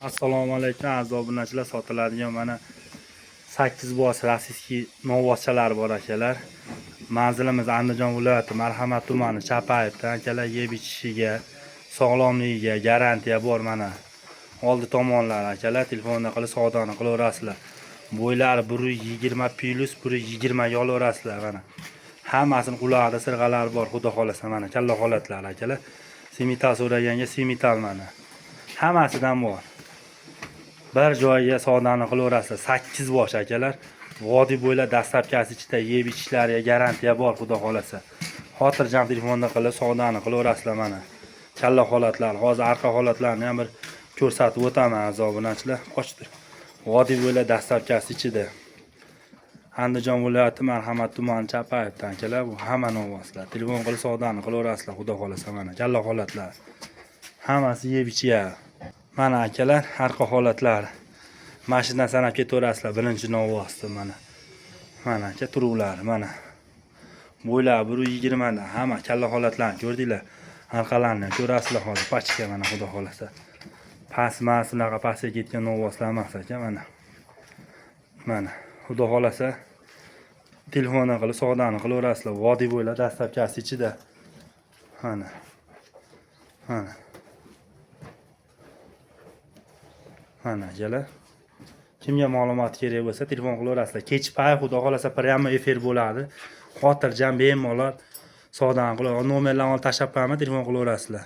Assalomu alaykum, aziz obunachilar. Sotiladigan mana 8 bosh российский novvoschalar bor, akalar. Manzilimiz Andijon viloyati, Marhamat tumani, Chapayevdan, akalar. Yeb ichishiga, sog'lomligiga garantiya bor mana. Oldi tomonlari, akalar, telefonda qilib savdoni qilaverasizlar. Bo'ylari 120 плюс, 120 ga olaverasizlar mana. Hammasini qulog'ida sirg'alari bor, xudo xohlasa mana kalla holatlari, akalar. Simmental so'raganga simmental mana. Hammasidan bor. Bir joyga savdoni qilaverasizlar. 8 bosh, akalar. Vodiy bo'ylab доставка si ichida, yeb ichishlariga garantiya bor, xudo xohlasa. Xotirjam telefonda qilib savdoni qilaverasizlar mana. Kalla holatlar, hozir arqa holatlarni ham bir ko'rsatib o'taman, aziz obunachilar. Qochdir. Vodiy bo'ylab доставка si ichida. Andijon viloyati, Marhamat tumani, Chapayevdan, akalar, bu hamma novvoslar. Telefon qilib savdoni qilaverasizlar, xudo xohlasa mana kalla holatlar. Hammasi yeb ichyapti. Mana, akalar, arqa holatlari. Mana shundan sanab ketaverasizlar birinchi novvosni mana. Mana aka, turuvlari mana. Bo'ylari 120 dan hamma kalla holatlarni ko'rdinglar. Arqalarini ham ko'rasizlar hozir пачка mana, xudo xohlasa. Past emas, unaqa pastga ketgan novvoslar emas, aka, mana. Mana, xudo xohlasa telefondan qilib savdoni qilaverasizlar. Vodiy bo'ylab доставка si ichida. Mana. Mana. Mana, akalar. Kimga ma'lumot kerak bo'lsa, telefon qilaverasizlar. Kech payt, xudo xohlasa, прямой efir bo'ladi. Xotirjam bemalol savdoni qilib, nomerlarni olib tashlab qo'yaman, telefon qilaverasizlar.